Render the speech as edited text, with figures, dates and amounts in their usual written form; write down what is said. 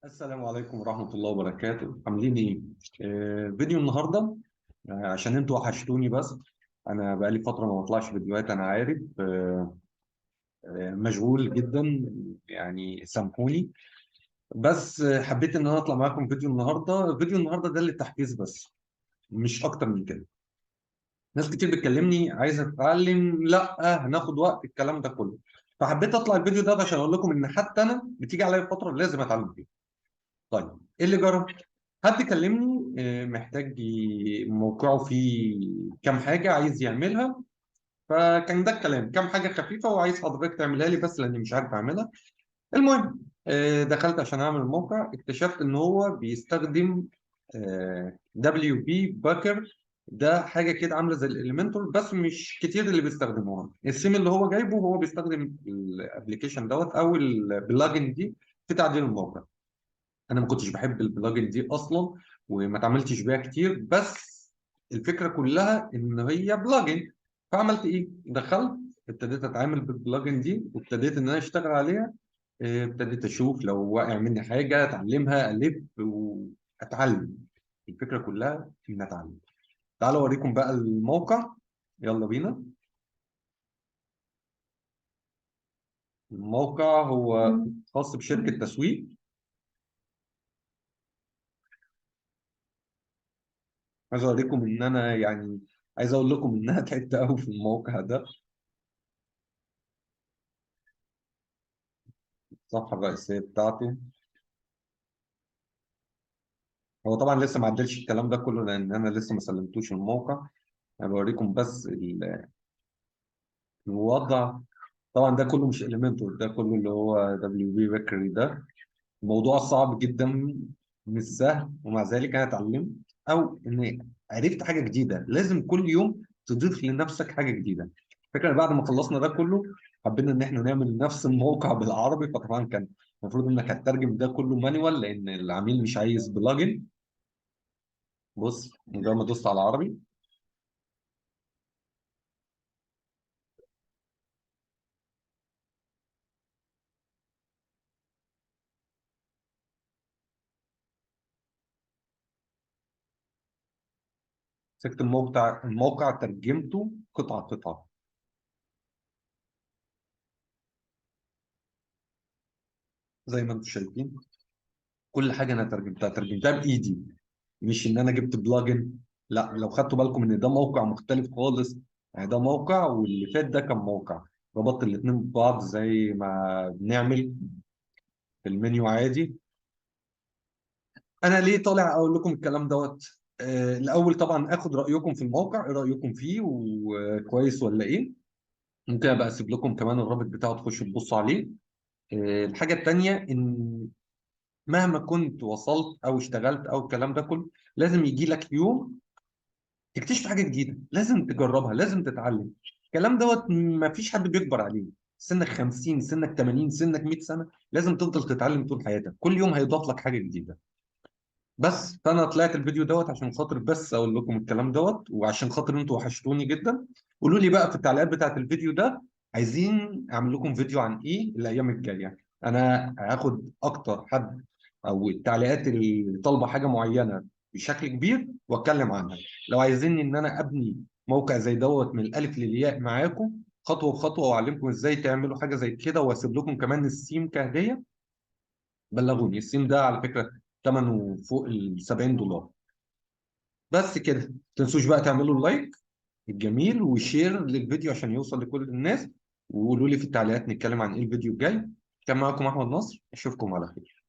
السلام عليكم ورحمة الله وبركاته. عاملين ايه؟ فيديو النهاردة عشان انتوا وحشتوني، بس انا بقالي فترة ما بطلعش فيديوهات، انا عارف، مشغول جدا يعني، سامحوني، بس حبيت ان انا اطلع معاكم فيديو النهاردة. فيديو النهاردة ده للتحفيز بس، مش اكتر من كده. ناس كتير بتكلمني عايزة تتعلم، لا هناخد وقت، الكلام ده كله، فحبيت اطلع الفيديو ده عشان اقول لكم ان حتى انا بتيجي عليا فترة لازم اتعلم فيها. طيب ايه اللي جرى؟ حد كلمني، محتاج موقعه فيه كام حاجة عايز يعملها، فكان ده الكلام، كام حاجة خفيفة وعايز حضرتك تعملها لي بس لاني مش عارف اعملها. المهم، دخلت عشان اعمل الموقع، اكتشفت ان هو بيستخدم WPBakery، ده حاجة كده عامله زي ال Elementor بس مش كتير اللي بيستخدموها. السيم اللي هو جايبه هو بيستخدم ال application دوت او ال plugin دي في تعديل الموقع. انا ما كنتش بحب ال plugin دي اصلا وما اتعاملتش بيها كتير، بس الفكرة كلها ان هي plugin. فعملت ايه؟ دخلت ابتديت اتعامل بال plugin دي وابتديت ان انا اشتغل عليها، ابتديت اشوف لو واقع مني حاجة اتعلمها، الف واتعلم. الفكرة كلها ان اتعلم. تعالوا اوريكم بقى الموقع، يلا بينا. الموقع هو خاص بشركه تسويق. عايز اوريكم ان انا يعني عايز اقول لكم ان انا تعبت قوي في الموقع ده. الصفحة الرئيسية بتاعته، هو طبعا لسه ما عدلش الكلام ده كله لان انا لسه ما سلمتوش الموقع. انا بوريكم بس الوضع. طبعا ده كله مش Elementor، ده كله اللي هو WPBakery. ده الموضوع صعب جدا، مش سهل، ومع ذلك انا اتعلمت او ان عرفت حاجة جديدة. لازم كل يوم تضيف لنفسك حاجة جديدة. فكرة بعد ما خلصنا ده كله حبينا ان احنا نعمل نفس الموقع بالعربي، فطبعا كان المفروض انك هتترجم ده كله manual لان العميل مش عايز plugin. بص، مجرد ما دوست على العربي مسكت الموقع ترجمته قطعة قطعة. زي ما انتم شايفين كل حاجة أنا ترجمتها بإيدي، مش إن أنا جبت بلجن. لا، لو خدتوا بالكم إن ده موقع مختلف خالص، يعني ده موقع واللي فات ده كان موقع. ربطت الاتنين ببعض زي ما بنعمل في المنيو عادي. أنا ليه طالع أقول لكم الكلام دوت؟ الأول طبعاً آخد رأيكم في الموقع، إيه رأيكم فيه وكويس ولا إيه؟ ممكن أبقى أسيب لكم كمان الرابط بتاعه تخشوا تبصوا عليه. الحاجة التانية إن مهما كنت وصلت أو اشتغلت أو الكلام ده كله، لازم يجي لك يوم تكتشف حاجة جديدة، لازم تجربها، لازم تتعلم. الكلام دوت ما فيش حد بيكبر عليه. سنك 50، سنك 80، سنك 100 سنة، لازم تفضل تتعلم طول حياتك، كل يوم هيضاف لك حاجة جديدة. بس فأنا طلعت الفيديو دوت عشان خاطر بس أقول لكم الكلام دوت، وعشان خاطر أنتوا وحشتوني جدا. قولوا لي بقى في التعليقات بتاعت الفيديو ده عايزين أعمل لكم فيديو عن إيه الأيام الجاية. أنا هاخد أكتر حد أو التعليقات اللي طالبة حاجة معينة بشكل كبير وأتكلم عنها. لو عايزيني إن أنا أبني موقع زي دوت من الألف للياء معاكم خطوة بخطوة وأعلمكم إزاي تعملوا حاجة زي كده، وأسيب لكم كمان السيم كهدية، بلغوني. السيم ده على فكرة تمنه فوق ال 70 دولار. بس كده، ما تنسوش بقى تعملوا ال like الجميل و share للفيديو عشان يوصل لكل الناس، وقولوا لي في التعليقات نتكلم عن ايه الفيديو الجاي. كان معاكم احمد نصر، اشوفكم على خير.